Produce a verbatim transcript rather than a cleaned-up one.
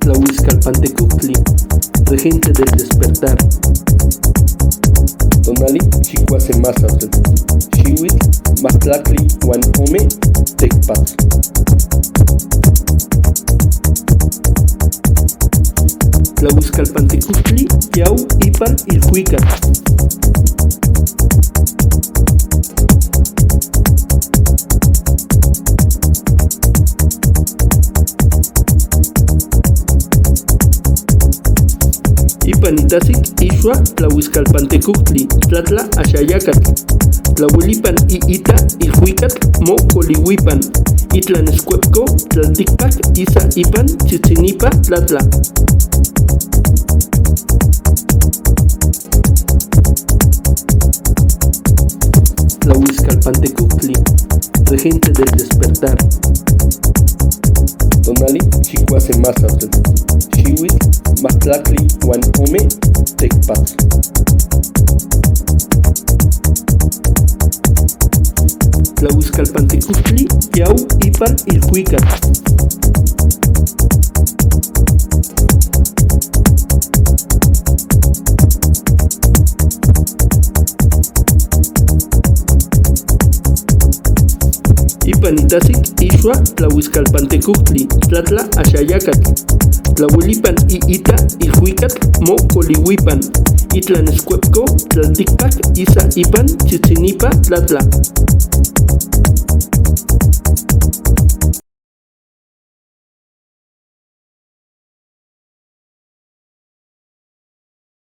Tlahuiscalpantecouctli, regente del despertar. Tonali, tsi kua se masatl. Shiwit, matlakli, wan ome, tekpat. Tlahuiscalpantecouctli, yau, ipan, ilhuicat. Ipan itasik, ishua, tlahuiscalpantecouctli, tlatla, ashayacatl. Tlawilipan i ita, ilhuicatl, mo koliwipan. Itlanescuepco, tlalticpac, isa ipan, tsitsinipa, tlatla. Tlahuiscalpantecouctli, regente del despertar. Tonali, tsi kua se masatl. Shiwit, matlakli, wan ome, tekpat. Tlahuiscalpantecouctli, yau, ipan, ilhuicat. Ipan itasik, ishua, tlahuiscalpantecouctli, tlatla, ashayacatl. Tlawilipan i ita, ilhuicatl, mo koliwipan. Itlanescuepco, tlalticpac, isa ipan, tsitsinipa, tlatla.